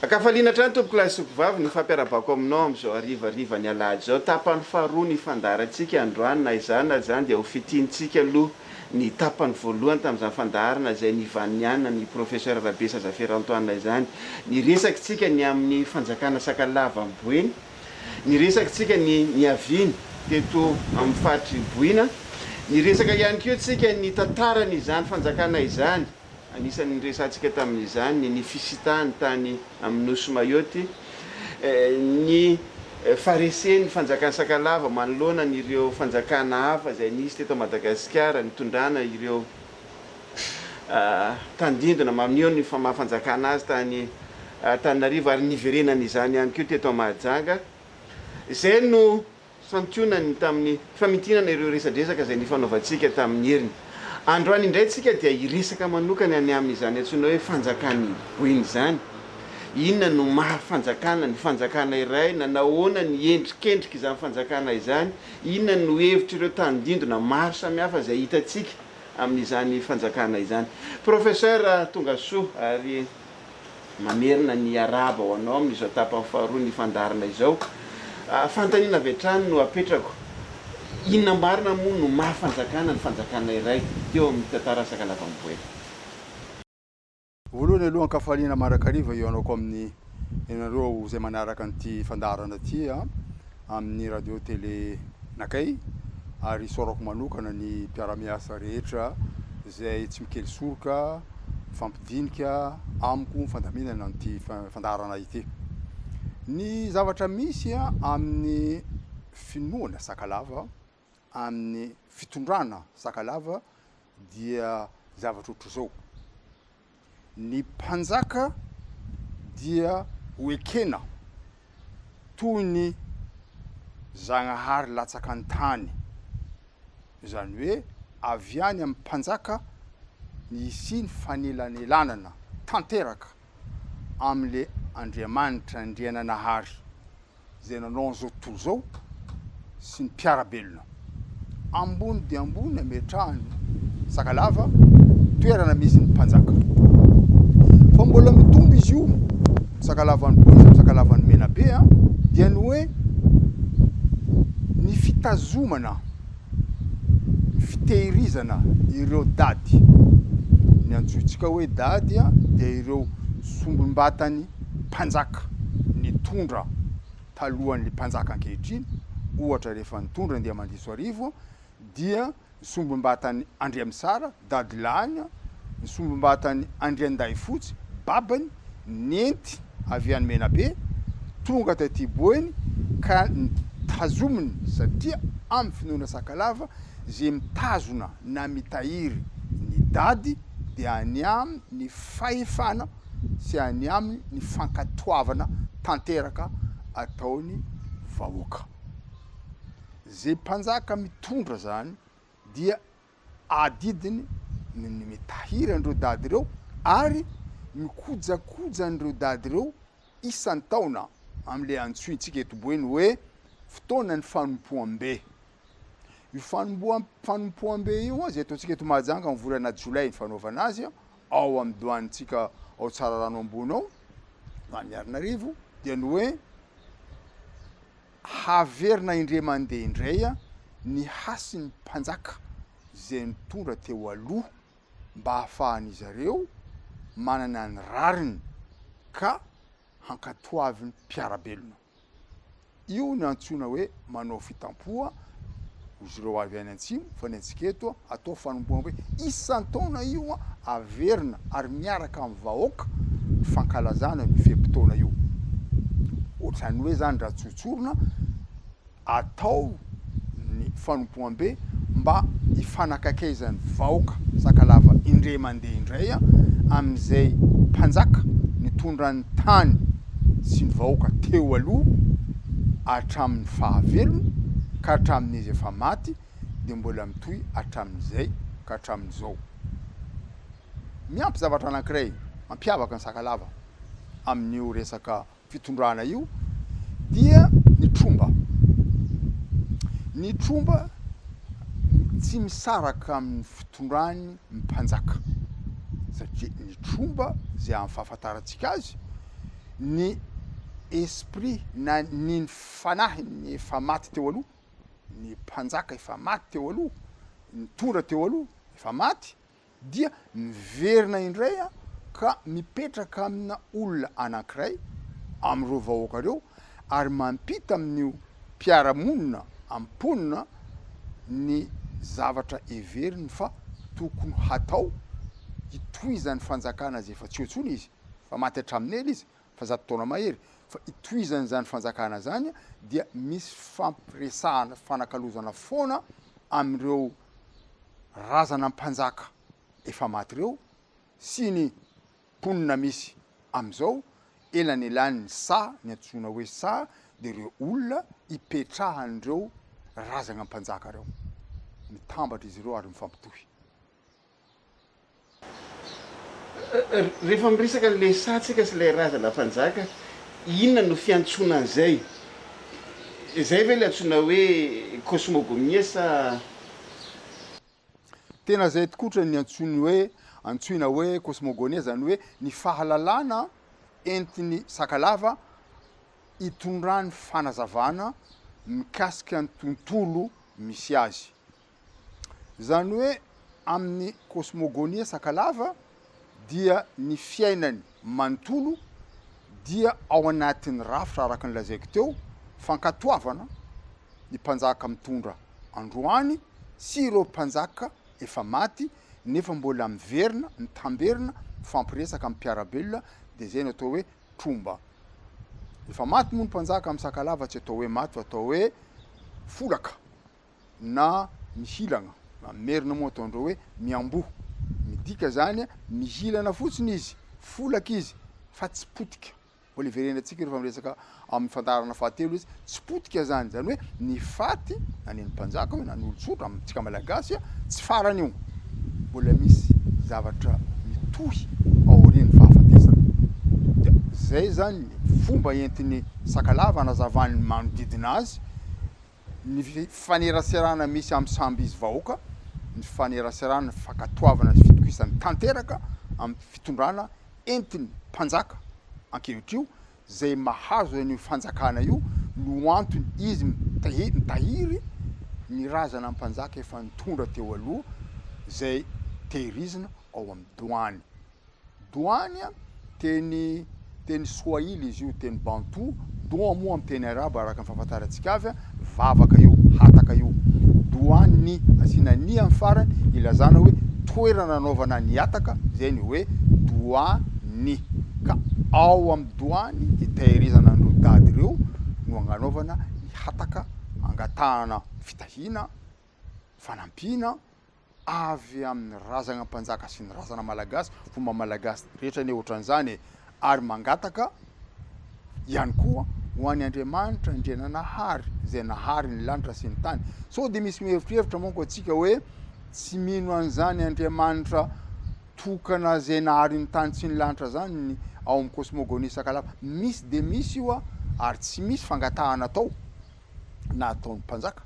Ankafaliana hatrany tompokolahy sy tompokovavy ny fampiarabako aminao amin'izao harivariva ny alahady izao. Tapany faharoa ny fandaharantsika androany na izany na izany dia ho fitinintsika aloha ny tapany voalohany tamin'izany fandaharana izay nivaninianina ny Professeur Rabesa Zaferantoanina izany. Niresakitsika ny amin'ny fanjakana Sakalava Boeny, niresakitsika ny niaviany teto amin'ny faritr'i Boina, niresaka ihany koa tsika ny tantaran'izany fanjakana izany. Anisan'ny niresahantsika tamin'izany ny fisintahany tany amin'ny Nosy Mayotte, ny faharesen'ny fanjakan'i Sakalava manoloana an'ireo fanjakana hafa izay nisy teto Madagasikara nitondrana ireo tandindona maneho ny maha fanjakana azy tany Antananarivo ary niverenan'izany ihany koa teto Mahajanga. Izay no Santionany tamin'ny famintinana ireo resadresaka izay nifanaovantsika tamin'ny heriny. Androany indray tsika dia hiresaka manokana ny amin'izany antsoina hoe fanjakan'i Boina izany. Inona no maha fanjakana ny fanjakana iray, nanahoana ny endrikendrik'izany fanjakana izany, inona no hevitr'ireo tandindona maro samihafa izay hitantsika amin'izany fanjakana izany. Professeur tongasoa ary. Mamerina ny arahaba ho anao amin'izao tapany faharoa ny fandaharana izao. Fanontaniana avy hatrany no apetrako, inona marina moa no maha fanjakana ny fanjakana iray teo amin'ny tantara Sakalava Miboele? Voalohany aloha ankafaliana mandrakariva hihaonako amin'ny ianareo izay manaraka an'ity fandaharana ity amin'ny radio télé nakay ary isaorako manokana ny mpiara-miasa rehetra izay tsy mikely soroka mifampidinika amiko ny fandaminana an'ity fandaharana ity. Ny zavatra misy amin'ny finoana sakalava, amin'ny fitondrana sakalava dia zavatra ohatr'izao, ny mpanjaka dia ho ekena toy ny Zagnahary latsaka an-tany, izany hoe avy any amin'ny mpanjaka ny hisian'ny fanelanelanana tanteraka amin'le Andriamanitra Andriananahary izay nanao an'izao tontolo izao sy ny mpiara-belona. Ambony dia ambony ametrahany Sakalava, toerana misy ny mpanjaka. Fa mbola mitombo izy io, Sakalavan'ny Boeza, Sakalavan'ny Menabe, dia ny hoe ny fitazomana, ny fitehirizana ireo dady. Ny antsointsika hoe dady dia ireo sombim-batan'ny mpanjaka nitondra talohan'ny mpanjaka ankehitriny, ohatra rehefa nitondra Andriamandisoarivo dia ny sombim-batan'i Andriamisara, dadilahiny, ny sombim-batan'i Andriandahifotsy, babany, nenty avy any Menabe, tonga taty Boeny ka notazominy satria amin'ny finoana Sakalava izay mitazona na mitahiry ny dady dia any aminy ny fahefana sy any aminy ny fankatoavana tanteraka ataony vahoaka. Ze mpanjaka mitondra zany dia adidiny ny mitahiry an'ireo dady ireo ary mikojakoja an'ireo dady ireo isan-taona amin'ilay antsointsika eto Boeny hoe fotoanan'ny fanompoam-be. Io fanomboam- fanompoam-be io izay ataontsika eto Mahajanga amin'ny volana jolay ny fanaovana azy ao amin'ny doanintsika ao Tsararano ambony ao, doany Miarinarivo, dia ny hoe haverina indray mandeha indray ny hasin'ny mpanjaka izay nitondra teo aloha mba hahafahan'izy ireo manana ny rariny ka hankatoavin'ny mpiara-belona. Io no antsoina hoe manao fitampoha, ozy ireo avy any antsimo, fa ny antsika eto atao fanompoana hoe isan-taona io averina ary miaraka amin'ny vahoaka ny fankalazana io fe-potoana io. Ohatran'ny hoe zany raha tsotsorina, atao ny fanompoam-be mba hifanakaikezan'ny vahoaka Sakalava indray mandeha indray amin'izay mpanjaka nitondra ny tany sy ny vahoaka teo aloha hatramin'ny fahavelony ka hatramin'izy efa maty dia mbola mitohy hatramin'izay ka hatramin'izao. Miampy zavatra anankiray mampiavaka ny Sakalava amin'io resaka fitondrana io dia ny tromba. Ny tromba tsy misaraka amin'ny fitondran'ny mpanjaka satria ny tromba izay amin'ny fahafantarantsika azy. Ny esprit na ny ny fanahiny efa maty teo aloha, ny mpanjaka efa maty teo aloha, nitondra teo aloha efa maty dia miverina indray ka mipetraka amina olona anankiray amin'ireo vahoaka ireo ary mampita amin'io mpiara-monina amin'ny mponina ny zavatra heveriny fa tokony hatao hitohizan'ny fanjakana izay efa tsy eo intsony izy fa maty hatramin'ny ela izy fa 100 taona mahery fa hitohizan'izany fanjakana izany dia misy fampiresahana fanakalozana foana amin'ireo razana mpanjaka efa maty ireo sy ny mponina misy amin'izao, elanelanin'ny saha, ny antsoina hoe saha dia ireo olona ipetrahan'ireo razana mpanjaka ireo, mitambatra izy ireo ary mifampitohy. Rehefa miresaka an'ilay saha tsika sy ilay razana mpanjaka, inona no fiantsoana an'izay? Izay ve ilay antsoina hoe cosmogonie sa? Tena izay tokotra ny antsoiny hoe antsoina hoe cosmogonie, izany hoe ny fahalalana entin'ny Sakalava hitondrany fanazavana mikasika ny tontolo misy azy. Izany hoe amin'ny kosmogonia Sakalava dia ny fiainany manontolo dia ao anatin'ny rafitra araka ny lazaiko teo, fankatoavana ny mpanjaka mitondra androany sy ireo mpanjaka efa maty nefa mbola miverina, mitamberina, mifampiresaka amin'ny mpiara-belona dia izay no atao hoe tromba. Efa maty moa ny mpanjaka amin'ny Sakalava tsy atao hoe maty fa atao hoe folaka. na mihilana, na merina moa ataondreo hoe miamboho, midika zany mihilana fotsiny izy, folaka izy fa tsy potika, mbola hiverenantsika rehefa miresaka amin'ny fandaharana fahatelo izy, tsy potika zany, zany hoe ny faty na ny an'ny mpanjaka io na ny olon-tsotra amintsika malagasy tsy farany io, mbola misy zavatra mitohy aorian'ny fahafatesana, dia zay zany ny fomba entin'ny Sakalava anazavany ny manodidina azy. Ny fifaneraserana misy amin'ny samby izy vahoaka, ny fifaneraserana, ny fifankatoavana sy fitokisana tanteraka amin'ny fitondrana entin'ny mpanjaka ankehitrio, izay mahazo an'io fanjakana io no antony izy mitahiry ny razana mpanjaka efa nitondra teo aloha izay tehirizina ao amin'ny doany. Doany, teny teny swahili izy io, teny bantou, doa moa amin'ny teny arabo araka ny fahafantarantsika avy, vavaka io, hataka io. Doany, asiana ny amin'ny farany, ilazana hoe toerana anaovana ny hataka, izay ny hoe doany. Ka ao amin'ny doany itehirizana an'ireo dady ireo no agnanaovana ny hataka, angatahana fitahiana, fanampiana, avy amin'ny razagna mpanjaka sy ny razana malagasy, fomba malagasy rehetra anie ohatran'izany e, ary mangataka ihany koa ho an'i Andriamanitra Andriananahary izay nahary ny lanitra sy ny tany. Sao dia misy mihevitrevitra manko antsika hoe tsy mino an'izany Andriamanitra tokana izay nahary ny tany sy ny lanitra zany ny ao amin'ny cosmogonie Sakalava. Misy dia misy io ary tsy misy fangatahana atao. na ataon'ny mpanjaka,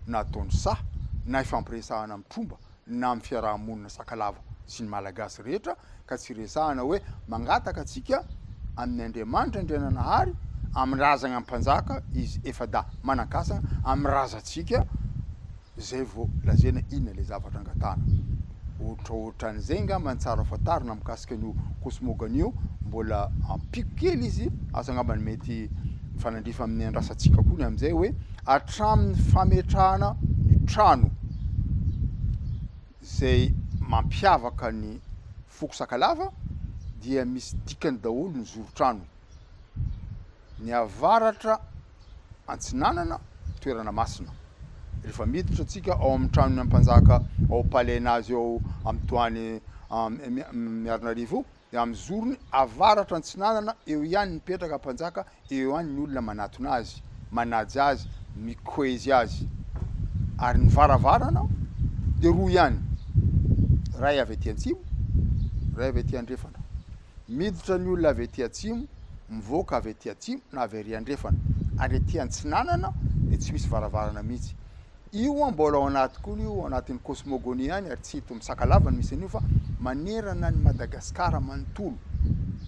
na ataon'ny saha, na ifampiresahana amin'ny tromba, na amin'ny fiaraha-monina sakalava sy ny Malagasy rehetra, ka tsy resahana hoe mangataka antsika amin'ny Andriamanitra Andriananahary, amin'ny razagna mpanjaka izy efa-dahy manan-kasagna, amin'ny razantsika, zay vao lazaina inona le zavatra angatahana. Ohatraohatran'izay ngamba ny tsara fantarina mikasika an'io cosmogone io, mbola ampiako kely izy, asa angamba ny mety mifanandrify amin'ny andrasantsika koa ny amin'izay hoe hatramin'ny fametrahana ny trano izay mampiavaka ny foko Sakalava dia misy dikany daholo ny zoron-trano. Ny avaratra antsinanana, toerana masina. Rehefa miditra antsika ao amin'ny tranon'ny ampanjaka ao palais-nazy ao amin'ny doany Miarinarivo io, dia amin'ny zorony avaratra antsinanana eo ihany mipetraka ampanjaka, eo ihany ny olona manatona azy, manaja azy, mikoezy azy. Ary ny varavarana dia roa ihany, iray avy aty antsimo, iray avy aty andrefana. Miditra ny olona avy aty atsimo, mivoaka avy aty atsimo na avy ary andrefana. Ary aty antsinanana dia tsy misy varavarana mihitsy. Io an mbola ao anaty koa io, ao anatin'ny cosmogonie ihany ary tsy eto amin'ny Sakalava no misy an'io fa manerana an'i Madagasikara manontolo.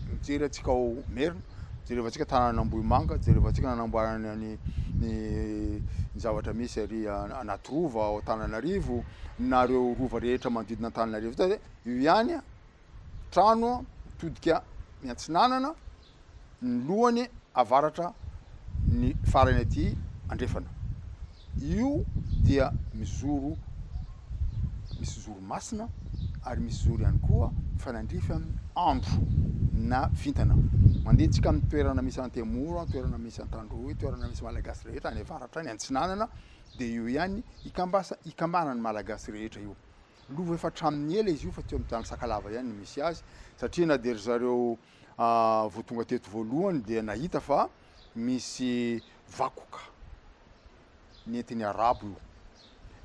Mijery antsika ao Merina, Jerevantsika tanànan'Ambohimanga, jerevantsika nanamboarana ny ny zavatra misy ary Anatirova ao Antananarivo, na ireo rova rehetra manodidina Antananarivo zay, io ihany trano mitodika miantsinanana, ny lohany avaratra, ny farany aty andrefana. Io dia mizoro misy zoro masina ary misy zoro ihany koa mifanandrify amin'ny andro na vintana. Mandeha tsika amin'ny toerana misy Antemoro, toerana misy Antandroy, toerana misy Malagasy rehetra any avaratra any antsinanana dia io ihany ikambasa ikambanan'ny Malagasy rehetra io. Lova efa hatramin'ny ela izy io fa teo amin'ny tany Sakalava ihany no misy azy satria na dia ry zareo vao tonga teto voalohany dia nahita fa misy vakoka nentin'ny arabo io.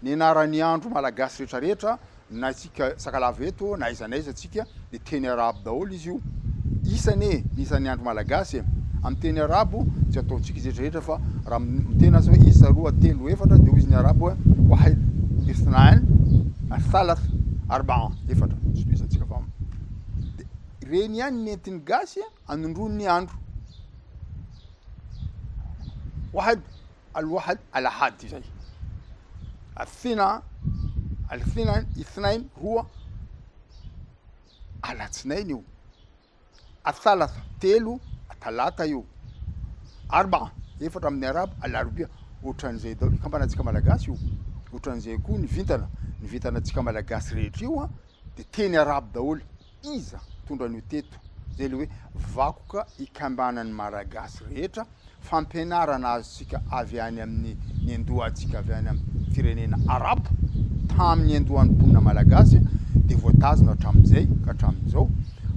Ny anaran'ny andro malagasy rehetra rehetra na isika sakalava eto na aiza na aiza tsika dia teny arabo daholo izy io. Isany e, ny isan'ny andro malagasy e. Amin'ny teny arabo tsy ataontsika izy rehetra rehetra fa raha miteny aza hoe isa, roa, telo, efatra dia hoy izy ny arabo hoe wahid, ithnain, athalath, arba'a, efatra. Tsy tohizantsika fa dia ireny ihany nentin'ny gasy anondroany ny andro. Wahad, al-wahad, alahady izay. Athina, al-thinain, ithnain, roa, alatsinainy io. Athalatha, telo, talata io. Arba'a, efatra amin'ny arabo, alarobia, ohatran'izay daholo. Ikambanantsika malagasy io. Ohatran'izay koa ny vintana, ny vintanantsika malagasy rehetra io dia teny arabo daholo. Iza nitondra an'io teto? Zay le hoe vakoka ikambanan'ny Malagasy rehetra, fampianarana azontsika avy any amin'ny niandohantsika avy any amin'ny firenena arabo, tamin'ny niandohan'ny mponina Malagasy dia voatazona hatramin'izay ka hatramin'izao,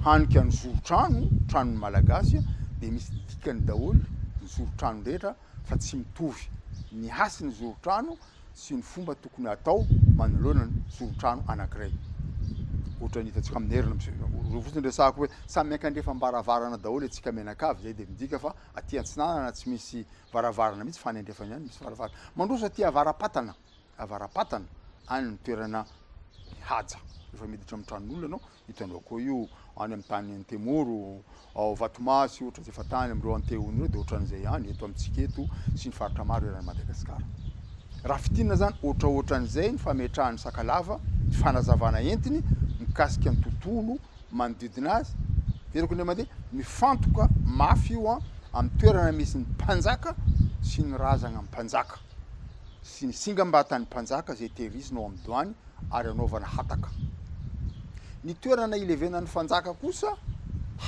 hany ka ny zoron-trano, tranon'ny Malagasy dia misy dikany daholo ny zoron-trano rehetra fa tsy mitovy ny hasin'ny zoron-trano sy ny fomba tokony hatao manoloana ny zoron-trano anankiray. Ohatran'ny hitantsika amin'ny herina, ireo fotsiny resahako hoe samy miankandrefam-baravarana daholo antsika mianakavy, izay dia midika fa aty antsinanana tsy misy varavarana mihitsy fa any andrefana ihany misy varavarana. Mandroso aty avara-patana, avara-patana, any ny toerana mihaja. Rehefa miditra amin'ny tranon'olona ianao, Hitanao koa io any amin'ny tany Antemoro, ao Vatomasy ohatra izay efa tany amin'ireo Anteony ireo dia ohatran'izay ihany eto amintsika eto sy ny faritra maro eran'i Madagasikara. Raha fintinina izany ohatraohatran'izay ny fametrahan'ny Sakalava ny fanazavana entiny mikasika ny tontolo manodidina azy. Veriko indray mandeha, mifantoka mafy io amin'ny toerana misy ny mpanjaka sy ny razagna mpanjaka. sy ny singam-batan'ny mpanjaka izay tehirizina ao amin'ny doany ary anaovana hataka. Ny toerana ilevenan'ny fanjaka kosa,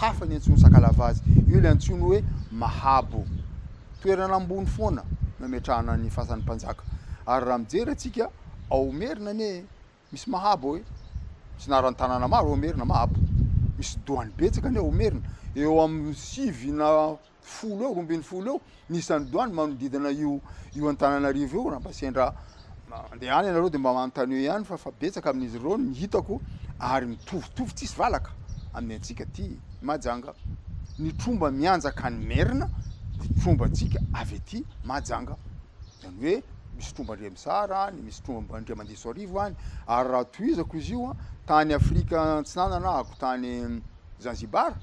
hafa ny antsoin'ny Sakalava azy. Io ilay antsoiny hoe Mahabo. Toerana ambony foana no ametrahana ny fasan'ny mpanjaka. Ary raha mijery antsika, ao Merina anie misy Mahabo e! Misy anaran'ny tanàna maro ao Merina, Mahabo. Misy doany betsaka anie ao Merina. Eo amin'ny sivy na folo eo, 12 eo ny isan'ny doany manodidina io io Antananarivo io, raha mba sendra mandeha any ianareo dia mba manontany eo ihany fa fa betsaka amin'izy ireo ny hitako ary mitovitovy tsisy valaka amin'ny antsika aty Mahajanga. Ny tromba mianjaka any Merina dia trombantsika avy aty Mahajanga. Izany hoe misy tromba Andriamisara any, misy tromba Andriamandisoarivo any, ary raha tohizako izy io tany Afrika Antsinanana ahako tany Zanzibar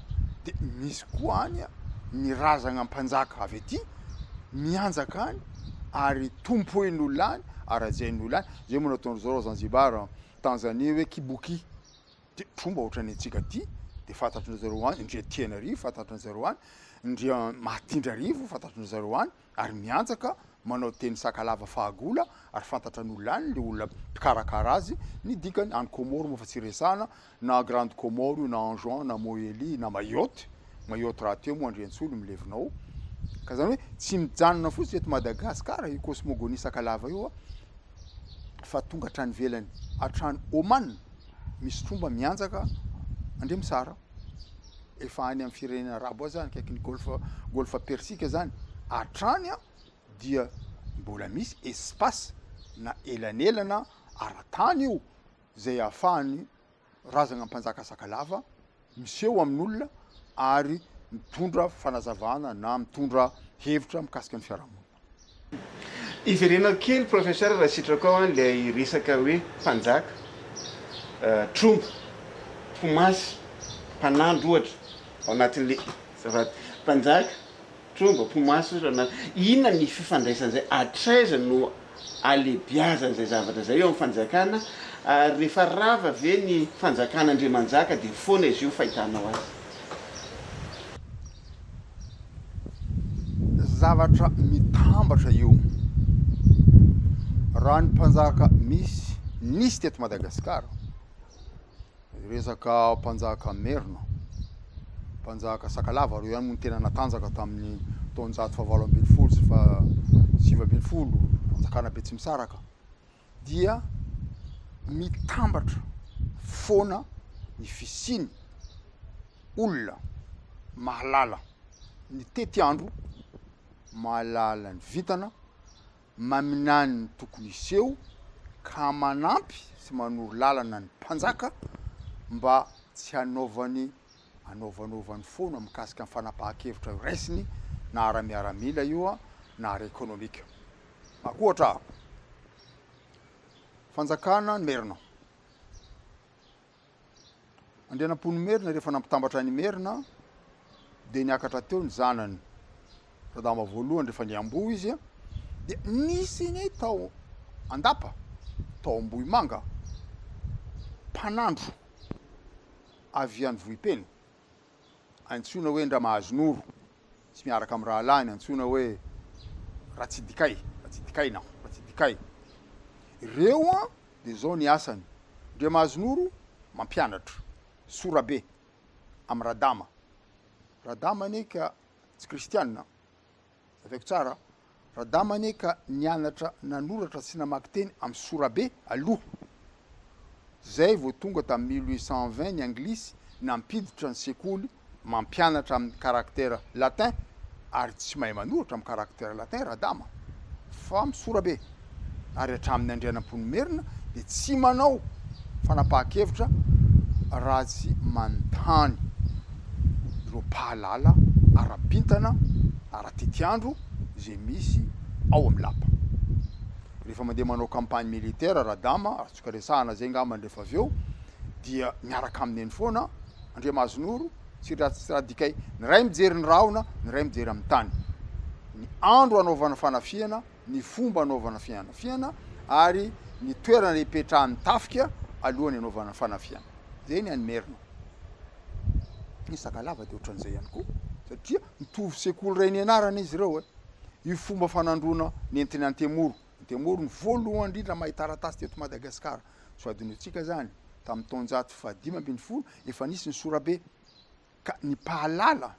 dia misy koa any ny razagna mpanjaka avy aty mianjaka any ary tompoin'olona any ary hajain'olona any, zay moa nataon-dry zareo ao Zanzibar, Tanzanie hoe Kibuki, de tromba ohatran'ny antsika aty de fantatry zareo any, ndry Tianarivo fantatry zareo any, ndry Mahatindrarivo fantatry zareo any ary mianjaka manao teny sakalava fahagola ary fantatra ny olona any le olona mpikarakara azy ny dikany, any Comore moa fa tsy resahana na Grande Comore io na Anjouan na Mohéli na Mayotte, Mayotte rahateo moa Andriantsolo milevina ao, ka zany hoe tsy mijanona fotsiny eto Madagascar io cosmogonie sakalava io fa tonga hatrany ivelany, hatrany Oman misy tromba mianjaka Andriamisara, efa any amin'ny firenena arabo aza akaikin'ny golfe golfe persique zany hatrany dia mbola misy espace na elanelana ara-tany io izay ahafahan'ny razagna mpanjaka Sakalava miseho amin'olona ary mitondra fanazavana na mitondra hevitra mikasika ny fiarahamonina. Iverenako kely Professeur raha sitrakao an ilay resaka hoe mpanjaka, tromba, mpimasy, mpanandro ohatra ao anatin'ilay azafady, mpanjaka. Tromba, po-maso na inona ny fifandraisan'izay, hatraiza no alebiazan'izay zavatra izay eo amin'ny fanjakana ary rehefa rava ve ny fanjakana Andriamanjaka dia foana izy io fahitanao azy? Zavatra mitambatra io. Raha ny mpanjaka misy, nisy teto Madagasikara, Resaka mpanjaka merina, mpanjaka sakalava reo ihany moa no tena natanjaka tamin'ny taonjato fahavalo 18 sy faha 19, fanjakana Betsimisaraka, dia mitambatra foana ny fisiany olona mahalala ny tetiandro, mahalala ny vintana, maminany ny tokony hiseho ka manampy sy manoro lalana ny mpanjaka mba tsy hanaovany anaovanaovany foana mikasika ny fanapahan-kevitra raisiny na ara-miaramila io na ara-ekonomika. Ankoatra fanjakana ny Merina. Andrianampoinimerina rehefa nampitambatra an' Imerina dia niakatra teo ny zanany Radama voalohany rehefa niamboho izy dia nisy ny tao Andapa tao Ambohimanga mpanandro avy any Vohipeno antsoina hoe Ndramahazonoro sy miaraka amin'ny rahalahiny antsoina hoe Ratsidikay, Ratsidikaina, Ratsidikay. Ireo dia izao ny asany, Ndriamahazonoro mampianatra sorabe amin'i Radama. Radama anie ka tsy kristianina, Zavaiko tsara, Radama anie ka nianatra nanoratra sy namaky teny amin'ny sorabe aloha. Zay vao tonga tamin'ny 1820 ny anglisy nampiditra ny sekoly mampianatra amin'ny caractère latin ary tsy mahay manoratra amin'ny caractère latin Radama fa amin'ny sorabe. Ary hatramin'ny Andrianampoinimerina dia tsy manao fanapahan-kevitra raha tsy manontany ireo mpahalala ara-bintana, ara-tetiandro izay misy ao amin'ny lapa. Rehefa mandeha manao campagne militaire Radama, azontsika resahana izay angambany rehefa avy eo, dia miaraka aminy eny foana Andriamahazonoro sy Radikay. Ny iray mijery ny rahona, ny iray mijery amin'ny tany. Ny andro hanaovana fanafihana ny fomba anaovana fianafihana ary ny toerana ipetrahan'ny tafika alohan'ny anaovana fanafihana. Zay ny an'i Merina. Ny Sakalava dia ohatran'izay ihany koa satria mitovy sekoly iray nianarana izy ireo e. Io fomba fanandroana nentin'i Antemoro. Antemoro ny voalohany indrindra mahay taratasy teto Madagasikara. Tsy ho adinointsika izany, tamin'ny taonjato faha-15 efa nisy ny sorabe ka ny mpahalala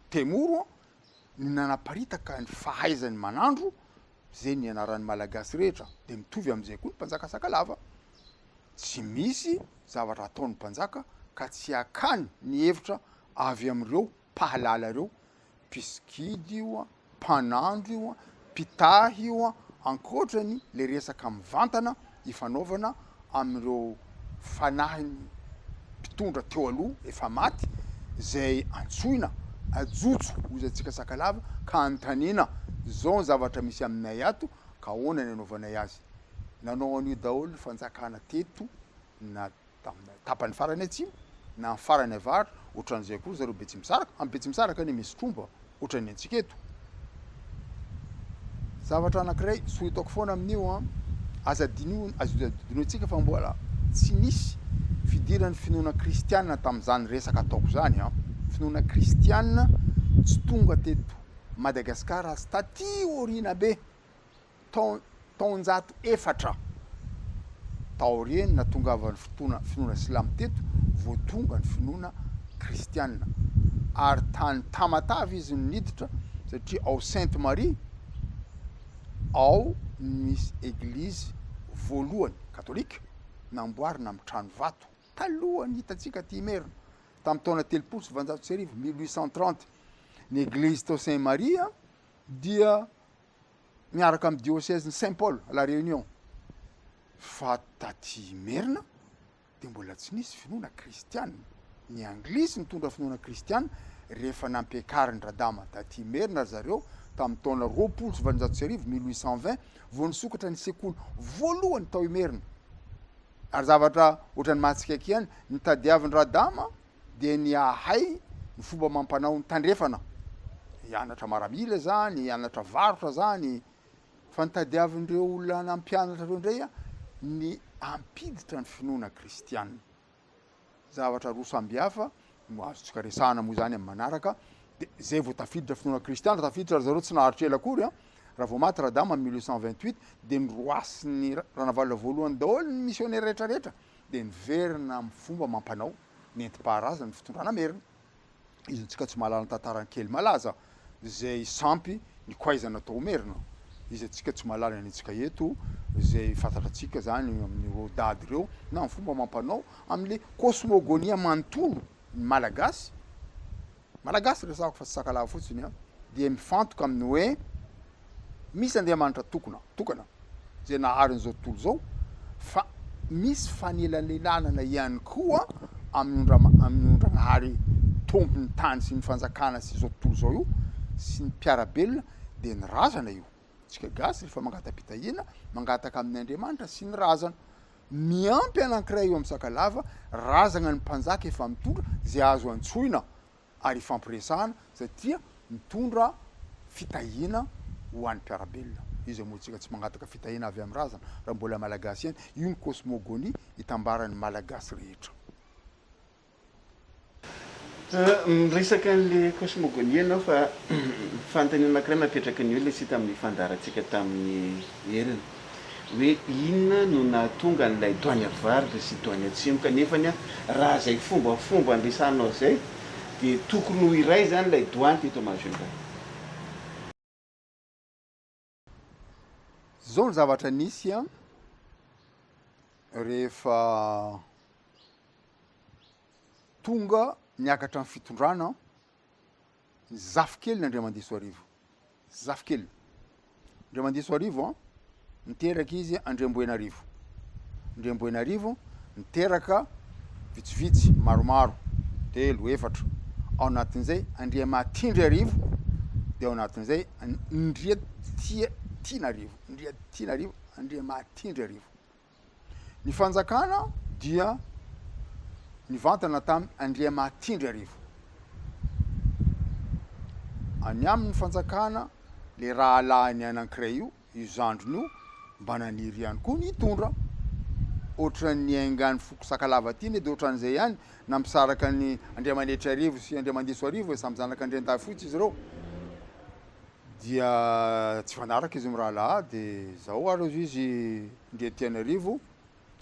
Temoro ny nanaparitaka ny fahaizany manandro izay nianaran'ny Malagasy rehetra dia mitovy amin'izay koa ny mpanjaka Sakalava. Tsy misy zavatra ataon'ny mpanjaka ka tsy hakany ny hevitra avy amin'ireo mpahalala ireo, mpisikidy io, mpanandro io, mpitahy io, ankoatra ny le resaka mivantana ifanaovana amin'ireo fanahin'ny mpitondra teo aloha efa maty izay antsoina ajotso hoy antsika Sakalava ka anontaniana izao ny zavatra misy aminay ato ka ahoana ny anaovanay azy. Nanao an'io daholo ny fanjakana teto na tamin'ny tapany farany atsimo na ny farany avaratra, ohatran'izay koa ry zareo Betsimisaraka, amin'ny Betsimisaraka anie misy tromba ohatran'ny antsika eto. Zavatra anankiray soritako foana amin'io an, aza adino, aza adinointsika fa mbola tsy nisy fidiran'ny finoana kristiana tamin'izany resaka ataoko izany an, finoana kristiana tsy tonga teto Madagasikara aza taty aoriana be. taonjato efatra taorian'ny nahatongavan'ny fotoana finoana silamo teto vao tonga ny finoana kristiana ary tany Tamatave izy no niditra satria ao Sainte Marie ao no misy eglizy voalohany katolika namboarina amin'ny trano vato talohan'ny hitantsika aty Imerina tamin'ny taona 1830, 1830. Ny eglizy tao Sainte Marie dia miaraka amin'ny diocèse-n'i Saint Paul à la Réunion fa taty Imerina dia mbola tsy nisy finoana kristiana. Ny anglisy nitondra finoana kristiana rehefa nampiakarin-dRadama taty Imerina ry zareo tamin'ny taona 1820, 1820, vao nisokatra ny sekoly voalohany tao Imerina. Ary zavatra ohatran'ny mahatsikaiky ihany, ny tadiavin-dRadama dia ny hahay ny fomba amam-panao ny tandrefana. Hianatra maramila izany, hianatra varotra izany, fa ny tadiavin'ireo olona nampianatra ireo indray ny hampiditra ny finoana kristiana. Zavatra roa sambihafa no azontsika resahana moa izany amin'ny manaraka, dia izay vao tafiditra finoana kristiana, tafiditra ry zareo tsy naharitra ela akory an, raha vao maty Radama 1828 dia noroasin'ny Ranavalona voalohany daholo ny misionera rehetra rehetra, dia niverina amin'ny fomba amam-panao nentim-paharazana ny fitondrana merina. Iza antsika tsy mahalala ny tantaran'i Kelimalaza izay sampy nikoaizana tao Merina? Iza antsika tsy mahalala ny antsika eto izay fantatrantsika izany amin'ireo dady ireo na ny fomba amam-panao amin'ilay kosmogonia manontolo ny Malagasy? Malagasy resahako fa tsy Sakalava fotsiny an, dia mifantoka amin'ny hoe misy Andriamanitra tokona, tokana, izay nahary an'izao tontolo izao, fa misy fanelanelanana ihany koa amin'ny ondra- amin'ny ondragnahary tompon'ny tany sy ny fanjakana sy izao tontolo izao io sy ny mpiara-belona dia ny razana io. Tsika gasy rehefa mangata-pitahiana, mangataka amin'ny Andriamanitra sy ny razana. Miampy anankiray eo amin'ny Sakalava, razagna ny mpanjaka efa mitondra izay azo antsoina ary ifampiresahana satria mitondra fitahiana ho an'ny mpiara-belona. Iza moa tsika tsy mangataka fitahiana avy amin'ny razana raha mbola Malagasy ihany? Io ny cosmogonie itambaran'ny Malagasy rehetra. Miresaka an'le cosmogonie ianao fa fanontaniana anankiray napetraky ny olona sy tamin'ny fandaharantsika tamin'ny heriny hoe inona no nahatonga an'ilay doany avaratra sy doany atsimo kanefany raha izay fombafomba niresahanao izay dia tokony ho iray izany ilay doany teto Majunga. Zao ny zavatra nisy an, rehefa tonga niakatra ny fitondrana ny zafikeliny Andriamandisoarivo, zafikeliny Andriamandisoarivo an, niteraka izy Andriamboenarivo, Andriamboenarivo niteraka vitsivitsy, maromaro, telo, efatra, ao anatin'izay Andriamatindriarivo, dia ao anatin'izay Ndriatia Tianarivo, Ndriatianarivo, Andriamatindriarivo. Ny fanjakana dia nivantana tamin'i Andriamatindriarivo. Any aminy fanjakana, le rahalahiny anankiray io, io zandriny io mba naniry ihany koa ny hitondra. Ohatran'ny niaingan'ny foko Sakalava aty anie dia ohatran'izay ihany, nampisaraka an'i Andriamanetriarivo sy Andriamandisoarivo e, samy zanak'Andriandahifotsy izy ireo. Dia tsy fanaraka izy mirahalahy dia zao ary hozy izy Ndriatianarivo,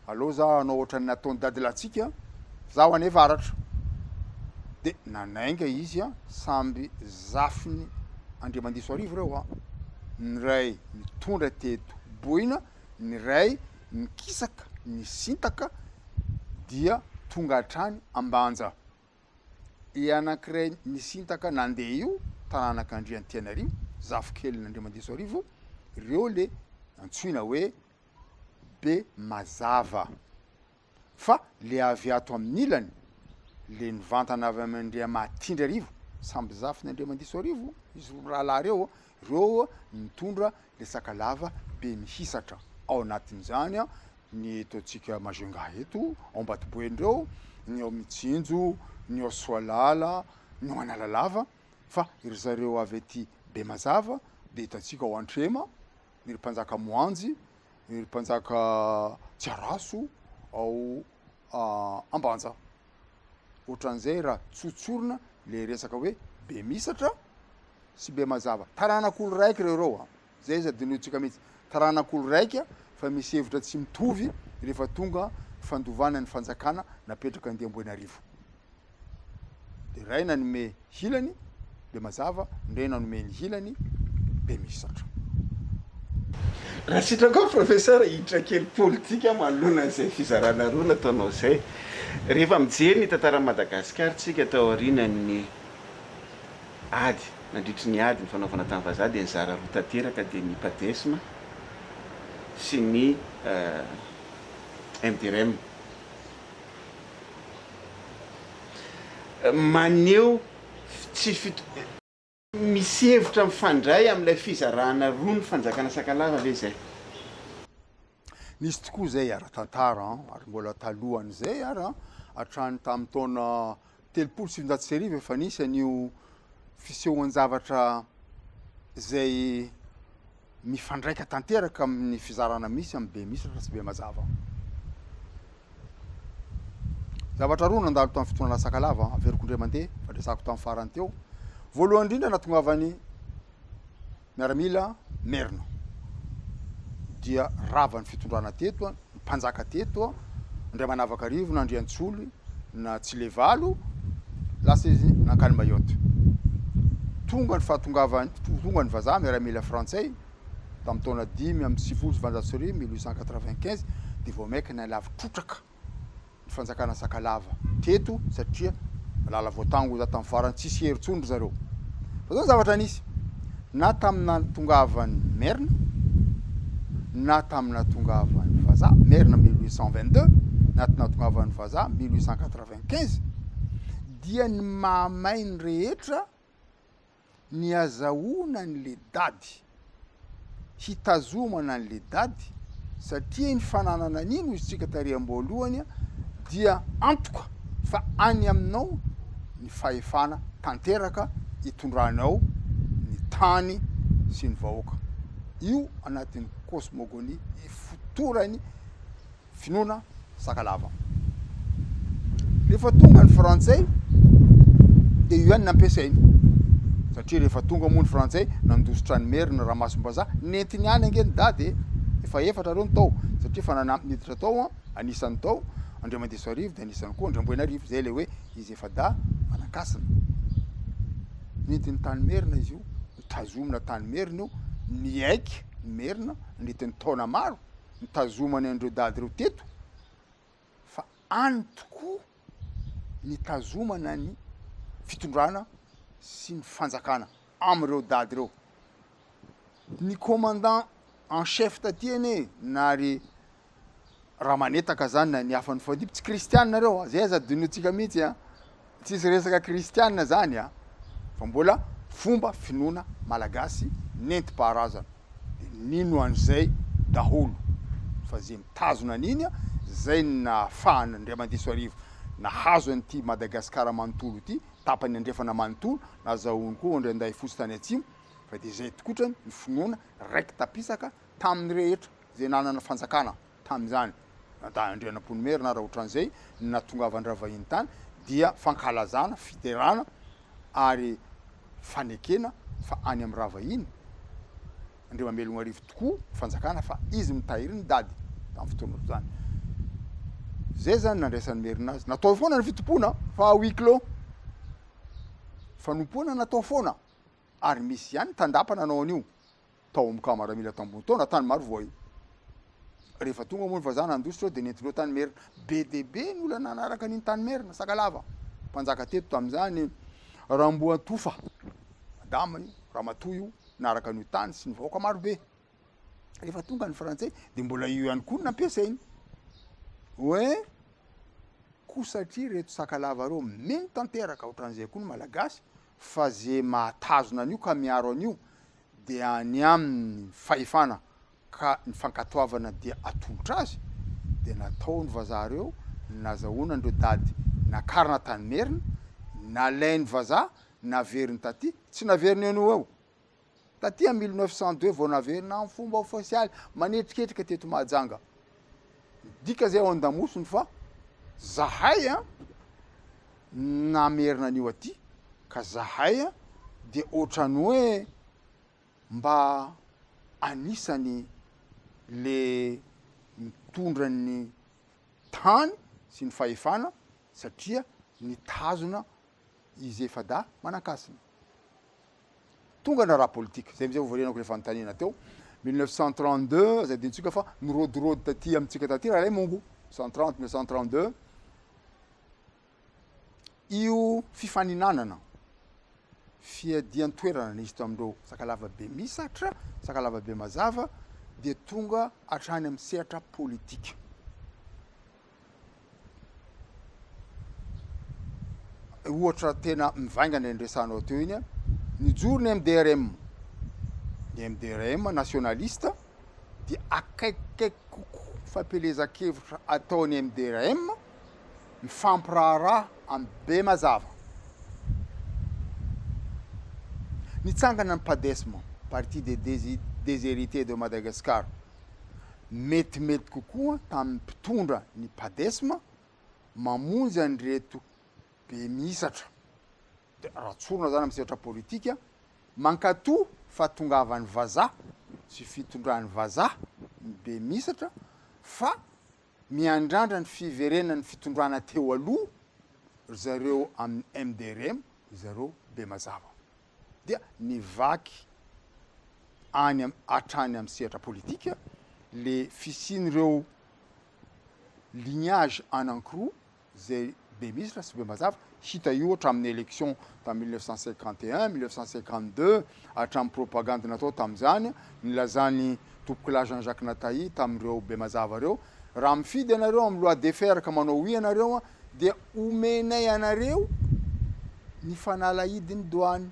aleo za hanao ohatran'ny nataon'i dadilahintsika, zaho anie varatra. Dia nanainga izy an, samby zafin'i Andriamandisoarivo ireo an, ny iray nitondra teto Boina, ny iray nikisaka, nisintaka dia tonga hatrany Ambanja. I anankiray nisintaka nandeha io, taranak'Andriantianarivo, zafikelin'Andriamandisoarivo, ireo le antsoina hoe be mazava fa le avy ato amin'ny ilany le nivantana avy amin' Andriamahatindriarivo samby zafin' Andriamandisoarivo izy roa rahalahy reo reo nitondra le sakalava be mihisatra ao anatin'izany ny eto antsika Majunga eto ao Ambatoboeny reo ny ao Mitsinjo ny ao Soalala ny ao Analalava fa ry zareo avy aty Bemazava de hitantsika ao Antrema ny ry mpanjaka Moanjy, ny ry mpanjaka Tsiaraso ao Ambanja. Ohatran'izay raha tsotsorina le resaka hoe Bemisatra sy Bemazava. Taranak'olo raiky reo reo a! Zay izy adinointsika mihitsy. Taranak'olo raika fa misy hevitra tsy mitovy rehefa tonga fandovana ny fanjakana napetraka Andiamboenarivo. De ray nanome hilany be mazava, ndray nanome ny hilany be misatra. Raha sitrakao Professeur hiditra kely politika manoloana an'izay fizarana roa nataonao izay. Rehefa mijery ny tantaran'i Madagasikara tsika tao aorianan'ny ady, nandritry ny ady nifanaovana tamin'ny vazaha dia nizara roa tanteraka dia ny Padesm sy ny MDRM. Maneho tsy fito. Misy hevitra mifandray amin'ilay fizarana roa ny fanjakana Sakalava ve izay? Nisy tokoa izay ara-tantara an, ary mbola talohan'izay ary an, hatrany tamin'ny taona 1930 efa nisy an'io. Fisehoan-javatra izay mifandraika tanteraka amin'ny fizarana misy amin'ny Bemisatra sy Bemazava. Zavatra roa nandalo tamin'ny fitondrana Sakalava, averiko indray mandeha, fa resahako tamin'ny farany teo. Voalohany indrindra nahatongavan'ny miaramila merina dia rava ny fitondrana teto, ny mpanjaka teto, Andriamanavakarivo na Andriantsoly na Tsilevalo, lasa izy nankany Mayotte. Tonga ny fahatongavany, tonga ny vazaha miaramila frantsay tamin'ny taona 1895, 1895, dia vao mainka nihalavo trotraka ny fanjakana Sakalava teto satria malala voatango za tamin'ny farany tsisy hery intsony ry zareo. Fa zao ny zavatra nisy, na tamin'ny nahatongavan'ny Merina na tamin'ny nahatongavan'ny vazaha, Merina 1822, na nahatongavan'ny vazaha 1895, dia ny mahamay ny rehetra ny azahoana an'le dady, hitazomana an'le dady satria ny fananana an'iny hoy isika tary am-boalohany dia antoka fa any aminao ny fahefana tanteraka hitondranao ny tany sy ny vahoaka. Io anatin'ny cosmogonie ifotorany finoana Sakalava. Rehefa tonga ny frantsay dia io ihany nampiasainy satria rehefa tonga moa ny frantsay nandositra ny merina Ramasimbazaha nentiny ihany ange ny dada e, efa efatra reo ny tao satria efa nanampy niditra tao anisan'ny tao Andriamandisoarivo dia anisan'ny koa Andriamboinarivo, zay le hoe izy efa-dahy manan-kasina. Nentiny tany merina izy io, notazomina tany merina io, niaiky ny merina nandritra ny taona maro nitazomany an'ireo dady ireo teto fa any tokoa nitazomana ny fitondrana sy ny fanjakana amin'ireo dady ireo. Ny commandant en chef taty anie na ry Ramanetaka zany na ny hafa nifandimby tsy kristianina reo a, zay aza adinointsika mihitsy a, tsisy resaka kristianina zany a, fa mbola fomba finoana malagasy nentim-paharazana. de nino an'izay daholo fa ze mitazona an'iny zay no nahafahana Andriamandisoarivo nahazo an'ity Madagascar manontolo ity, tapany andrefana manontolo, nazahoany koa Andriandahifotsy tany atsimo fa de zay tokotrany ny finoana raiki-tapisaka tamin'ny rehetra zay nanana fanjakana tamin'izany na da Andrianampoinimerina ara otran'izay ny nahatongavan-dRavahiny tany dia fankalazana, fiderana ary fanekena fa any amin'ny Ravahiny Andriamamelognarivo tokoa ny fanjakana fa izy mitahiry ny dady tamin'ny fotoana ohatr'izany. Zay zany nandraisan'ny Merina azy. Natao foana ny fitompoana fa à huis clos. Fanompoana natao foana ary misy ihany tandapa nanao an'io. tao amin'ny camp maramila tambony tao na tany Marovoay. Rehefa tonga moa ny vazaha nandositra dia nentindreo tany Merina. Be dia be ny olona nanaraka an'iny tany Merina, Sakalava. Mpanjaka teto tamin'izany Ramboatofa, madama io, ramatoa io, naraka an'io tany sy ny vahoaka marobe. Rehefa tonga ny frantsay dia mbola io ihany koa no nampiasainy. Hoe koa satria ireto Sakalava ireo mino tanteraka ohatran'izay koa ny Malagasy fa ze mahatazona an'io ka miaro an'io dia any aminy ny fahefana ka ny fankatoavana dia atolotra azy, dia natao ny vazaha reo nazahoana an'ireo dady nakarina tany merina, nalain'ny vazaha naveriny taty, tsy naveriny eo no eo, taty am 1902 vao naverina am fomba ofisialy manetriketrika teto Mahajanga, midika zay ao an-damosiny fa zahay an namerina an'io aty ka zahay dia ohatran'ny hoe mba anisany le mitondra ny tany sy ny fahefana satria nitazona izy efa-dahy manan-kasina. Tonga ny raharaha politika, zay amizay voarenako le fanontaniana teo, 1932 aza adinontsika fa nirodorodo taty amintsika taty Ralaimongo, 130, 1932, Io fifaninanana fiadian-toerana nisy teo amin'ireo Sakalava Bemisatra, Sakalava Bemazava dia tonga hatrany amin'ny sehatra politika. Ohatra tena mivaingana iny resahanao teo iny, nijoro ny MDRM, ny MDRM nationaliste dia akaikikaiky kokoa fampielezan-kevitra ataon'ny MDRM mifampiraharaha amin'ny Bemazava. Nitsangana ny Padesm, Parti des Déshérités de Madagascar. Metimety kokoa tamin'ny mpitondra ny Padesm mamonjy an'ireto Bemihisatra. Dia raha tsorina zany amin'ny sehatra politika, mankatoa fahatongavan'ny vazaha sy fitondran'ny vazaha ny Bemihisatra fa miandrandra ny fiverenan'ny fitondrana teo aloha ry zareo amin'ny MDRM, ry zareo Bemazava. Dia nivaky any hatrany amin'ny sehatra politika le fisian'ireo lignage anankiroa izay Bemisra sy Bemazava, hita io hatramin'ny élection tamin'ny 1951, 1952, hatramin'ny propagande natao tamin'izany, nilazan'i Tompokolahy Jean Jacques Natahi tamin'ireo Bemazava ireo, raha mifidy ianareo amin'ny loi Defferre ka manao oui ianareo dia omenay anareo ny fanalahidin'ny douane.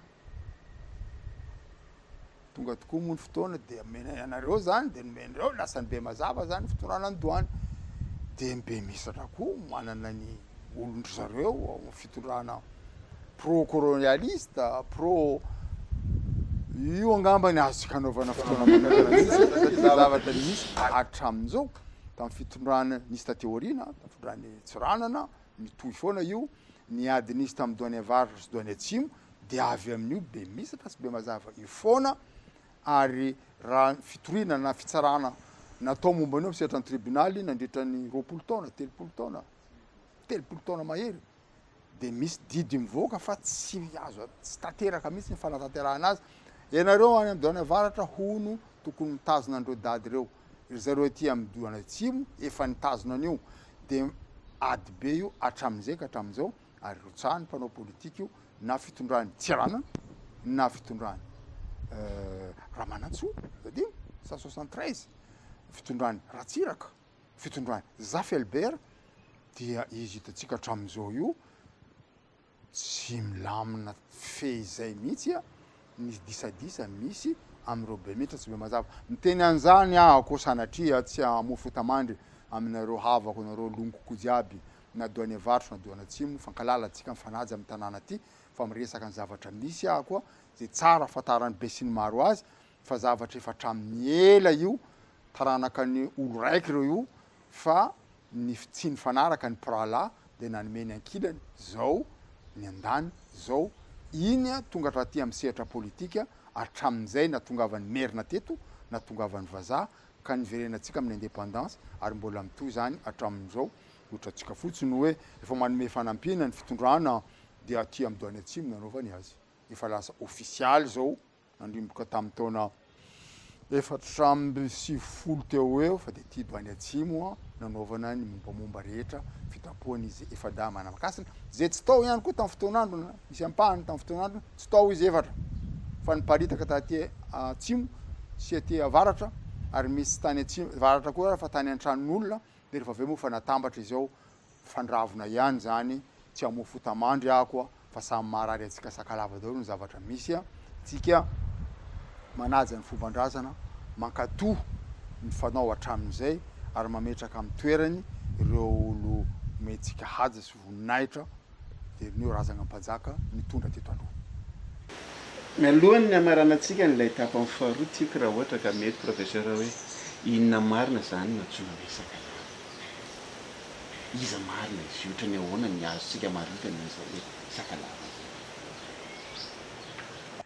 Tonga tokoa moa ny fotoana dia omenay anareo zany, dia nomen'ireo, lasan'ny Bemazava zany ny fitondrana ny douane. Dia ny Bemisatra koa manana ny olon-dry zareo ao amin'ny fitondrana pro colonialiste, pro io angamba ny azontsika anaovana fotoana manokana mihitsy satria zavatra nisy hatramin'izao tamin'ny fitondrana nisy taty aoriana, tamin'ny fitondran'i Tsiranana, mitohy foana io, ny ady nisy tamin'ny doany avaratra sy doany atsimo dia avy amin'io Bemisatra sy Bemazava io foana ary raha fitoriana na fitsarana natao momba an'io amin'ny sehatra ny tribonaly nandritra ny 20 taona, 30 taona, 30 taona mahery dia misy didy mivoaka fa tsy azo tsy tanteraka mihitsy ny fanatanterahana azy. Ianareo any amin'ny doany avaratra hono tokony mitazona an'ireo dady ireo. Ry zareo aty amin'ny doany atsimo efa nitazona an'io dia ady be io hatramin'izay ka hatramin'izao ary rotsahan'ny mpanao politika io na fitondran'i Tsiranana na fitondran'i Ramanantsoa azafady 173, fitondran'i Ratsiraka, fitondran'i Zafy Albert dia izy hitantsika hatramin'izao io tsy milamina fehizay mihitsy ny disadisa misy amin'ireo Bemitra sy Bemazava. Miteny an'izany aho koa sanatria tsy hamoa fotamandry aminareo havako nareo longoko jiaby na doany avaratra na doany atsimo, fankahala antsika mifanaja amin'ny tanàna aty fa miresaka ny zavatra misy aho koa izay tsara ahafantaran'ny besinimaro azy fa zavatra efa hatramin'ny ela io, taranaka ny olo raiky ireo io fa ny tsy nifanaraka ny mpirahalahy dia nanome ny ankilany zao ny andany zao iny tonga hatraty amin'ny sehatra politika hatramin'izay natongavan'ny merina teto natongavan'ny vazaha ka niverenantsika amin'ny indépendance ary mbola mitohy izany hatramin'izao ohatrantsika fotsiny hoe efa manome fanampiana ny fitondrana dia aty amin'ny doany atsimo nanaovany azy efa lasa ofisialy zao Nandrimboka tamin'ny taona 94 teo ho eo fa dia Tido any atsimo nanaovana ny mombamomba rehetra fitampohan'izy efa-dahy manam-kasina izay tsy tao ihany koa tamin'ny fotoan'andro na misy ampahany tamin'ny fotoan'andro tsy tao izy efatra fa niparitaka taty atsimo sy aty avaratra ary misy tany atsimo avaratra koa ary fa tany an-tranon'olona dia rehefa avy eo moa fa natambatra izy ao Fandravona ihany zany, tsy hamoa fotamandry aho koa fa samy maharary antsika sakalava daholo ny zavatra misy a, tsika manaja ny fomban-drazana, mankato ny fanao hatramin'izay ary mametraka amin'ny toerany ireo olo omentsika haja sy voninahitra dia ireo razagna mpanjaka nitondra teto aloha. Mialohan'ny hamaranantsika an'ilay tapany faharoa tiako raha ohatra ka mety Professeur hoe inona marina izany no antsoina hoe sakalava? Iza marina izy io? Ohatran'ny ahoana ny azontsika amaritana an'izay hoe Sakalava izay?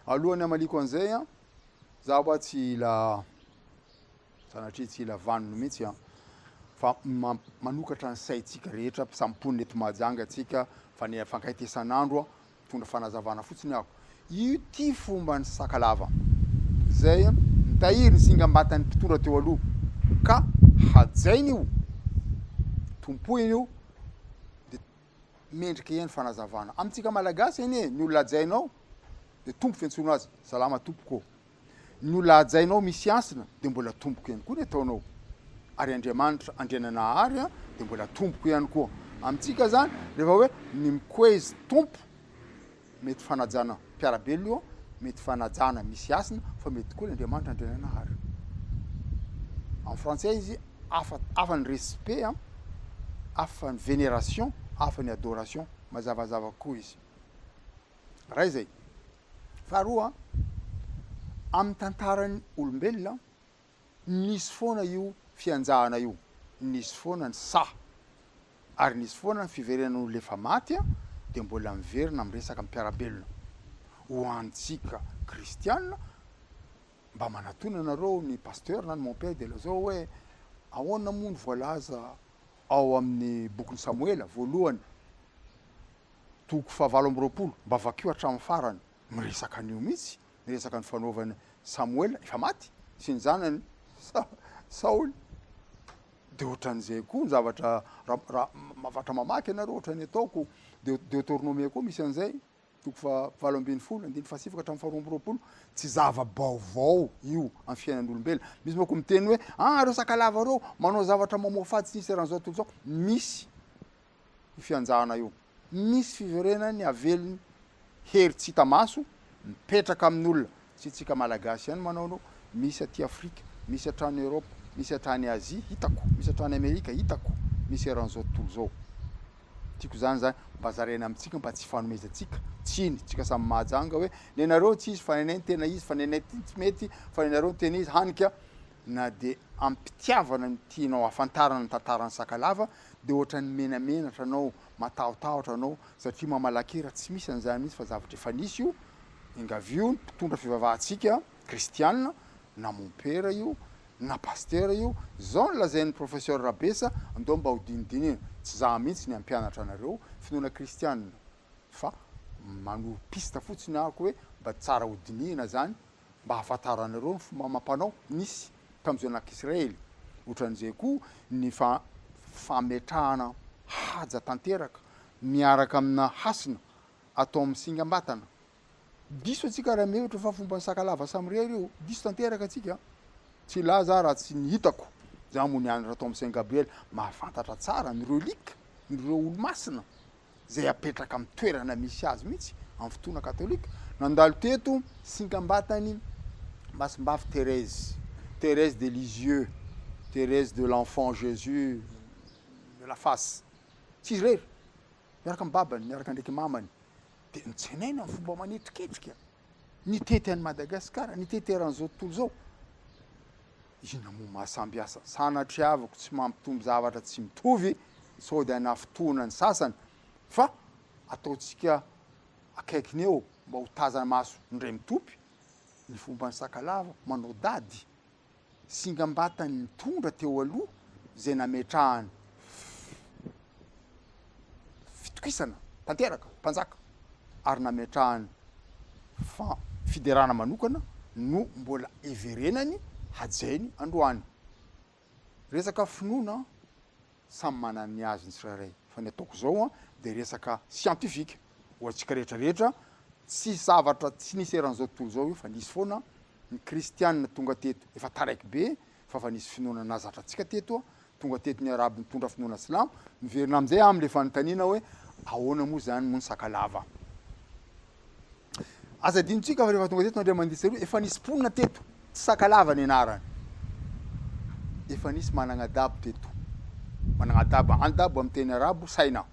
Alohan'ny hamaliako an'izay an, za hoa tsy hila, sanatria tsy hila vanony mihitsy an, fa manokatra ny saintsika rehetra, samy mponina eto Mahajanga tsika, fa ny fankahita isan'andro an, Mitondra fanazavana fotsiny aho. Io ty fomban'ny Sakalava izay mitahiry ny singam-batan'ny mpitondra teo aloha ka hajainy io, tompoiny io dia mendrika ihany fanazavana. Amintsika Malagasy anie ny olona hajainao dia tompo fiantsoana azy, salama tompoko ô. Ny olona hajainao misy hasina dia mbola tompoko ihany koa ny ataonao. Ary Andriamanitra Andriananahary dia mbola tompoko ihany koa. Amintsika zany rehefa hoe ny mikoezy tompo mety fanajana mpiara-belona io, mety fanajana misy hasina fa mety koa ny Andriamanitra Andriananahary. Amin'ny frantsay izy hafa hafa ny respect an, hafa ny vénération, hafa ny adoration, mazavazava koa izy. Ray zay. Faharoa, Amin'ny tantaran'ny olombelona, nisy foana io fianjahana io, nisy foana ny saha, ary nisy foana ny fiverenan'olona efa maty dia mbola miverina miresaka amin'ny mpiara-belona. Ho antsika kristiana, mba manatona anareo ny pasteur na ny mon père dia lazao hoe ahoana moa ny voalaza ao amin'ny bokin'i Samoela voalohany toko fahavalo amby 20, mba vakio hatramin'ny farany, miresaka an'io mihitsy, miresaka ny fanaovan'i Samoela, efa maty, sy ny zanany Saoly. Dia ohatran'izay koa ny zavatra, raha mahavatra mamaky ianareo ohatran'ny ataoko, Deoteronomia koa misy an'izay, toko faha 18, andininy faha 9 ka hatramin'ny faha 22, tsy zava-baovao io amin'ny fiainan'olombelona. Misy manko miteny hoe, ah, ireo sakalava ireo manao zavatra mamoafady tsy nisy eran'izao tontolo izao. Misy io fianjahana io. Misy fiverenany avelony hery tsy hita maso mipetraka amin'olona. Tsy tsika Malagasy ihany manao an'io, misy aty Afrika, misy hatrany Europe, misy hatrany Asie, hitako, misy hatrany Amerika, hitako, misy eran'izao tontolo izao. Tiako izany zany mba zaraina amintsika mba tsy hifanomezantsika tsiny, tsika samy Mahajanga hoe nenareo tsy izy fa nenay no tena izy, fa nenay ty tsy mety fa nenareo no tena izy, hany ka na dia am-pitiavana no tianao hahafantarana ny tantaran'ny Sakalava dia ohatran'ny menamenatra anao, matahotahotra anao satria mamalakera tsy misy an'izany mihitsy fa zavatra efa nisy io, engavio ny mpitondra fivavahantsika kristiana na mompera io na pasitera io, zao no lazain'ny professeur Rabesa andao mba ho dinidinina, tsy za mihitsy ny hampianatra anareo finoana kristiana fa manoro piste fotsiny ahako hoe mba tsara ho dinihina zany mba hahafantaranareo ny fomba amam-panao nisy tamin'ny zanak'Israely. Ohatran'izay koa ny fametrahana haja tanteraka miaraka amina hasina atao amin'ny singam-batana. Diso antsika raha mihevitra fa fomban'ny Sakalava samirery io. Diso tanteraka antsika. Tsy hilaza aho raha tsy ny hitako. Izaho moa nianatra tao amin'ny Saint Gabriel, mahafantatra tsara ny reliques, ireo olo-masina. izay apetraka amin'ny toerana misy azy mihitsy amin'ny fotoana katolika. Nandalo teto singam-batany Masimbavy Thérèse, Thérèse de Lisieux, Thérèse de l'Enfant Jésus de la Face. Tsy izy irery, miaraka amin'ny babany, miaraka ndraiky mamany. Dia notsenaina amin'ny fomba manetriketrika. Nitety an'i Madagasikara, nitety eran'izao tontolo izao. Inona moa maha samby asa? Sanatriavako tsy mampitombo zavatra tsy mitovy sao dia hanafintohina ny sasany fa ataontsika akaikiny eo mba ho tazana maso indray mitopy ny fomban'ny Sakalava manao dady singam-batany nitondra teo aloha izay nametrahany fitokisana tanteraka mpanjaka ary nametrahany fiderana manokana no mbola heverenany hajainy androany. Resaka finoana samy manana ny azy ny tsirairay fa ny ataoko zao dia resaka scientifique ho antsika rehetra rehetra tsy zavatra tsy nisy eran'izao tontolo izao io fa nisy foana ny kristianina tonga teto efa taraiky be fa fa nisy finoana nahazatra antsika teto Tonga teto ny arabo nitondra finoana silamo, miverina amin'izay aho amin'ilay fanontaniana hoe ahoana moa izany moa ny sakalava? Aza adinontsika fa rehefa tonga teto Andriamanditseroa efa nisy mponina teto, tsy sakalava ny anarany. Efa nisy managnadabo teto. Managnadabo, andabo amin'ny teny arabo saina.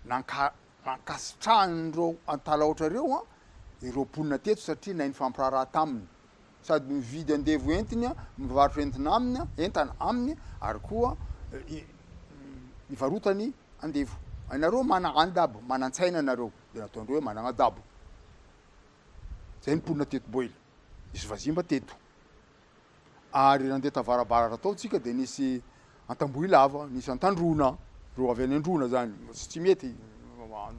Nanka, nankasitrahan'ireo Antalaotra ireo ireo mponina teto satria nahay nifampiraharaha taminy. sady mividy andevo entiny, mivarotra entina aminy, entana aminy, ary koa ivarotany andevo. Ianareo mana andabo, manan-tsaina ianareo, dia nataondreo hoe managna dabo. Zay ny mponina teto Boila. Nisy vazimba teto. Ary nandeha tavarabaratra tao tsika dia nisy Antambohilava, nisy Antandrona, ireo avy any Androna zany, tsy Tsimihety,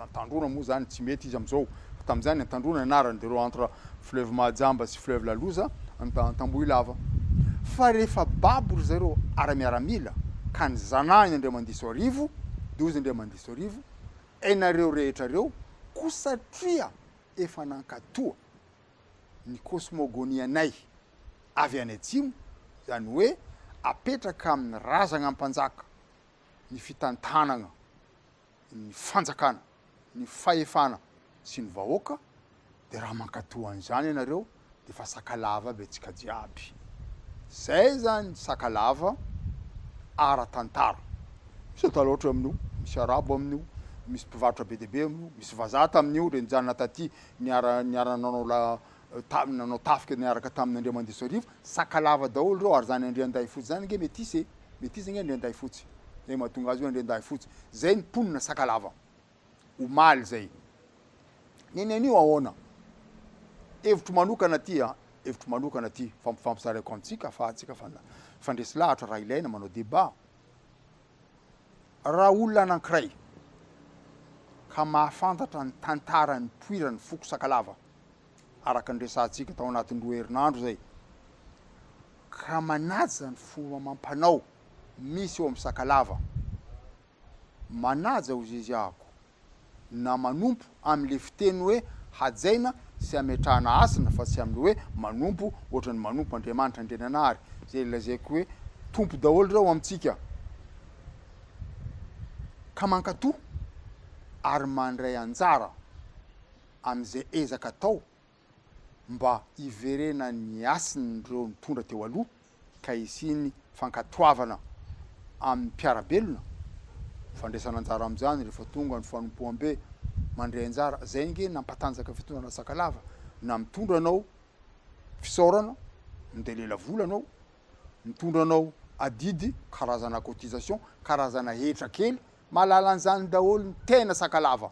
Antandrona moa zany Tsimihety izy amizao, fa tamizany Antandrona ny anarany, de ireo entre fleuve Mahajamba sy fleuve Laloza, Antambohilava. Fa rehefa babo ry zareo ara-miaramila ka ny zanahiny Andriamandisoarivo, de hozy Andriamandisoarivo, enareo rehetra reo koa satria efa nankatoa ny kosmogonianay avy any atsimo, izany hoe apetraka amin'ny razagna mpanjaka ny fitantanagna ny fanjakana, ny fahefana sy ny vahoaka, de raha mankatoa an'izany ianareo de efa sakalava aby antsika jiaby. Zay zany sakalava ara-tantara. Misy Antalaotra amin'io, misy Arabo amin'io, misy mpivarotra be dia be amin'io, misy vazaha tamin'io, re nijanona taty niara niara nanao la. tamin'ny nanao tafika niaraka tamin'ny Andriamandisoarivo, Sakalava daholo ireo ary zany Andriandahifotsy zany ange metisy e, metisy ange Andriandahifotsy, zay mahatonga azy hoe Andriandahifotsy, zay ny mponina Sakalava omaly zay. Neny anio ahoana? Hevitro manokana ty a, hevitro manokana ty, fampifampizaraiko amintsika afahantsika fandresy lahatra raha ilaina manao débat. Raha olona anankiray ka mahafantatra ny tantara nipoiran'ny foko Sakalava, araka ny resahantsika tao anatin'ny roa herinandro izay, ka manaja ny fomba amam-panao misy eo amin'ny Sakalava, manaja hoziziahako, na manompo amin'ilay fiteny hoe hajaina sy ametrahana hasina fa tsy amin'ilay hoe manompo ohatran'ny manompo Andriamanitra Andriananahary, izay lazaiko hoe Tompo daholo ireo amintsika ka mankatò ary mandray anjara amin'izay ezaka atao mba hiverenan'ny hasin'ireo nitondra teo aloha ka hisian'ny fankatoavana amin'ny mpiara-belona, fandraisana anjara amin'izany rehefa tonga ny fanompoam-be, mandray anjara, izay ange nampatanjaka fitondrana Sakalava, na mitondra anao fisaorana, minday lelavola anao, mitondra anao adidy, karazana cotisation, karazana hetra kely, mahalala an'izany daholo ny tena Sakalava.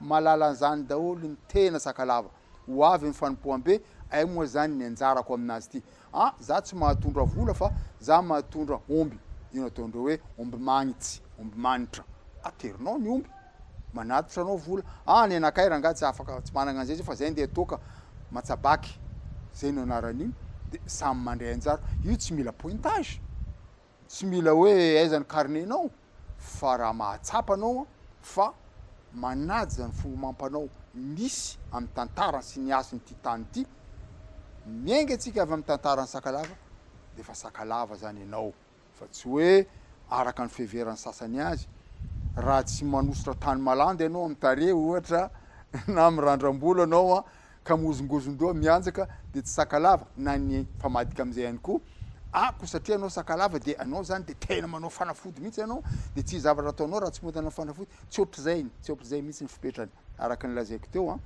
Mahalala an'izany daholo ny tena Sakalava. Ho avy ny fanompoam-be, ay moa zany ny anjarako aminazy ity. Ah, za tsy mahatondra vola fa za mahatondra omby. Io no ataondreo hoe omby magnitsy, omby manitra. Aterinao ny omby, manatitra anao vola. Ah, ny anakay rangahy tsy afaka, tsy managna an'izay zay fa zay ndeha toaka matsabaky, zay no anaran'iny, de samy mandray anjara. Io tsy mila pointage. Tsy mila hoe aiza ny carnet-nao fa raha mahatsapa anao fa manaja ny fomba amam-panao misy amin'ny tantara sy ny hasin'ity tany ity, miainga antsika avy amin'ny tantaran'ny Sakalava dia efa Sakalava zany ianao fa tsy hoe araka ny fiheveran'ny sasany azy, raha tsy manosotra tany malandy ianao amin'ny tarehy ohatra na mirandram-bolo ianao ka mihozongozon-doha mianjaka dia tsy sakalava na ny famadika amin'izay ihany koa, ah koa satria ianao sakalava dia ianao zany dia tena manao fanafody mihitsy ianao dia tsy zavatra ataonao raha tsy mihodina fanafody, tsy ohatr'izay, tsy ohatr'izay mihitsy ny fipetrany araka ny lazaiko teo an,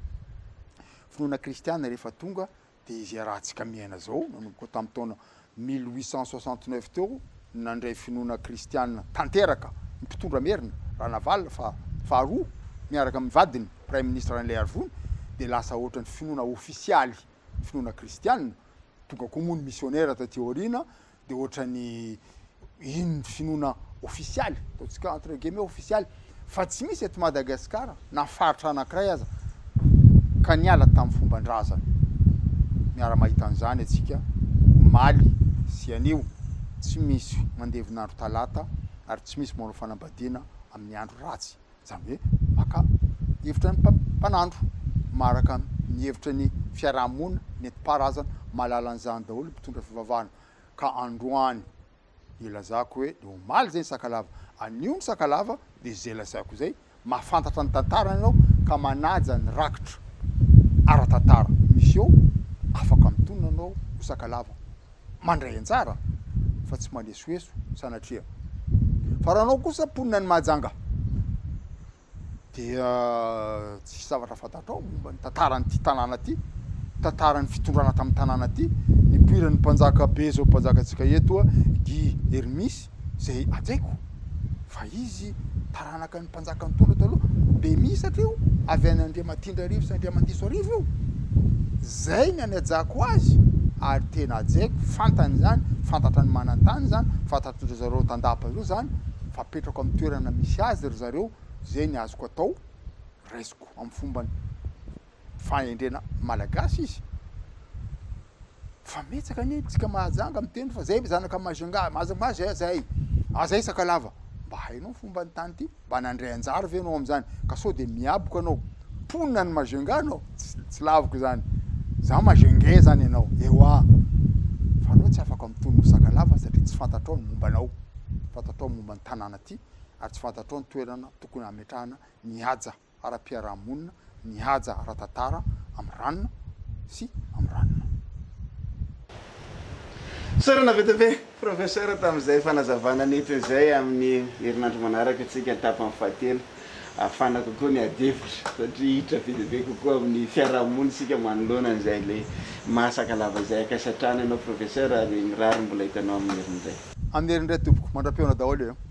finoana kristiana rehefa tonga dia izay rahantsika miaina zao nanomboka tamin'ny taona 1869 teo nandray finoana kristiana tanteraka ny mpitondra merina, Ranavalona faha faharoa miaraka amin'ny vadiny praiminisitra Rainilaiarivony dia lasa ohatran'ny finoana ofisialy ny finoana kristiana, tonga koa moa ny misionera taty aoriana dia ohatran'ny iny ny finoana ofisialy, ataontsika entre guillemets ofisialy, fa tsy misy eto Madagasikara na faritra anankiray aza ka niala tamin'ny fomban-drazana. Miara-mahita an'izany antsika omaly sy anio, tsy misy mandevina andro talata ary tsy misy manao fanambadiana amin'ny andro ratsy, izany hoe maka hevitra ny mpanandro, maraka ny hevitra ny fiaraha-monina nentim-paharazana, mahalala an'izany daholo ny mpitondra fivavahana ka androany Ilazako hoe de omaly zay ny sakalava, anio ny sakalava de zay lazaiko zay, mahafantatra ny tantarany ianao ka manaja ny rakitra ara-tantara misy eo, afaka mitonona anao ho sakalava mandray anjara fa tsy manesoeso sanatria. Fa raha anao kosa mponina any Mahajanga, dia tsisy zavatra fantatrao momba ny tantaran'ity tanàna ity, tantaran'ny fitondrana tamin'ny tanàna ity, nipoiran'ny mpanjaka be izao mpanjakantsika eto Guy Hermis izay hajaiko fa izy taranaka ny mpanjaka nitondra taloha, Bemisatra io, avy any Andriamatindrarivo sy Andriamandisoarivo io, zay ny anajako azy ary tena hajaiko, fantany izany, fantatra ny manan-tany izany, fantatry zareo tandapa ireo izany, fa apetrako amin'ny toerana misy azy ry zareo, zay ny azoko atao, raisiko amin'ny fomba fahendrena malagasy izy, fa metsaka anie tsika Mahajanga miteny fa zay zanaka Majunga, Majunga zay, ah zay Sakalava, mba hainao ny fomba ny tany ty, mba nandray anjara ve anao amizany, ka sao de mihaboka anao, mponina any Majunga anao, tsy laviko zany, za Majungais zany ianao, ewa, fa anao tsy afaka mitonona ho Sakalava satria tsy fantatrao ny momba anao, fantatrao momba ny tanàna ty, ary tsy fantatrao ny toerana tokony hametrahana ny haja ara-piarahamonina, ny haja ara-tantara amin'ny ranona sy amin'ny ranona. Isaorana be dia be Professeur tamin'izay fanazavana nentiny izay amin'ny herinandro manaraka tsika tapany fahatelo. hafana kokoa ny adihevitra satria hiditra be dia be kokoa amin'ny fiarahamonina isika manoloana an'izay ilay maha Sakalava izay. Ankasitrahana ianao Professeur ary mirary mbola hitanao amin'ny heriny indray. Amin'ny heriny indray tompoko. Mandra-pihaona daholo e.